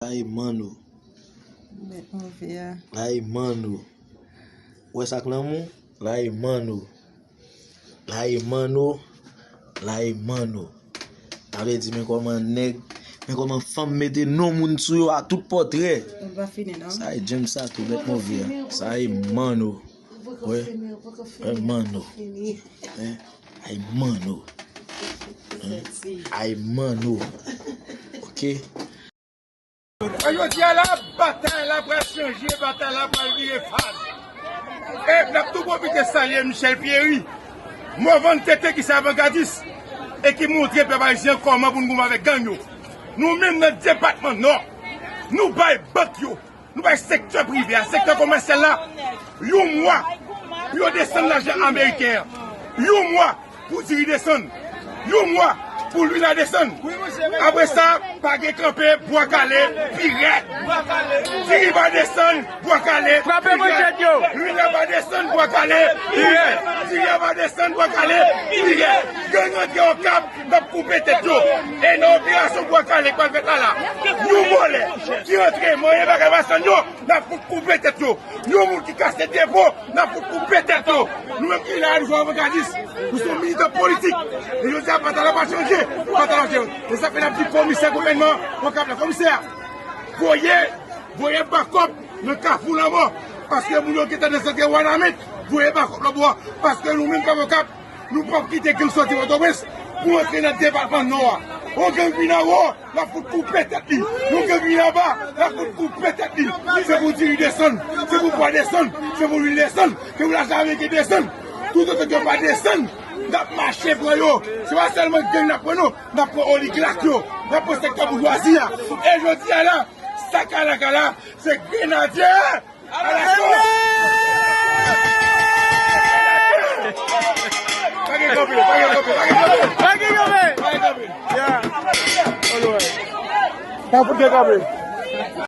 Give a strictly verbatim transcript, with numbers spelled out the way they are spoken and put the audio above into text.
Sa e manno. Bèt move a. Sa e manno. Ou wè sa k nan men w? Sa e manno. Sa e manno. Sa e manno. Sa vle di, men kòman nèg, men kòman fanm mete non moun sou yo a tout pòtrè. Nou pa fini, non. Sa e James sa tou, bèt move a. Sa e manno. Wè. Wè manno. Hein? Ay manno. Hein? Ay manno. Ok. Jodi a la, batay la pral chanje, batay la pral vire faz. E n ap tou pwofite salye Michel Pierry, Morvan Tete ki se avangadis e ki montre pèp ayisyen kòman pou n goumen avèk gang yo. Nou menm nan depatman Nò, nou bay bank yo, nou bay sektè prive a, sektè komèsyal la, yon mwa pou yo desann lajan ameriken an. Yon mwa pou diri desann. Yon mwa pou lwil la desann. Apre sa, pa gen kanpe, bwa kale pi rèd. Diri pa desann, bwa kale pi rèd. Lwil la pa desann, bwa kale pi rèd. Diri a pa desann, bwa kale pi rèd. Gang antre Okap, n ap koupe tèt yo. E nan operasyon bwa kale k pral fèt la la, yon vòlè ki antre manyen bagay pa sann yo, n ap fout koupe tèt yo. Yon moun ki kase depo, n ap fout koupe tèt yo. Nou menm ki la, nou se avangadis, nou se militan politik. E jodi a, batay la pa chanje, batay la chanje. E sa fè n ap di komisè gouvènman Okap la, komisè, voye, voye bakòp nan Kafou Lanmò. Paske moun yo gentan desantre Wanament, voye bakòp lòtbò. Paske nou menm kòm Okap, nou p ap kite gang soti Pòtoprens pou antre nan depatman Nò a. On gang vin anwo, n ap fout koupe tèt li. On gang vin anba, n ap fout koupe tèt li. Se pou diri desann, se pou bwa desann, se pou lwil desann, se pou lajan ameriken desann. Toutotan yo pa desann, n ap mache pran yo. Se pa sèlman gang n ap pran non, n ap pran oligak yo, n ap pran sektè boujwazi a. E jodi a la, sa k a la k a la, se grenadye. Alaso! Pa gen kanpe, pa gen kanpe, pa gen kanpe. Pa gen kanpe. Pa gen kanpe. Yeah. Alright. Pa fout gen kanpe.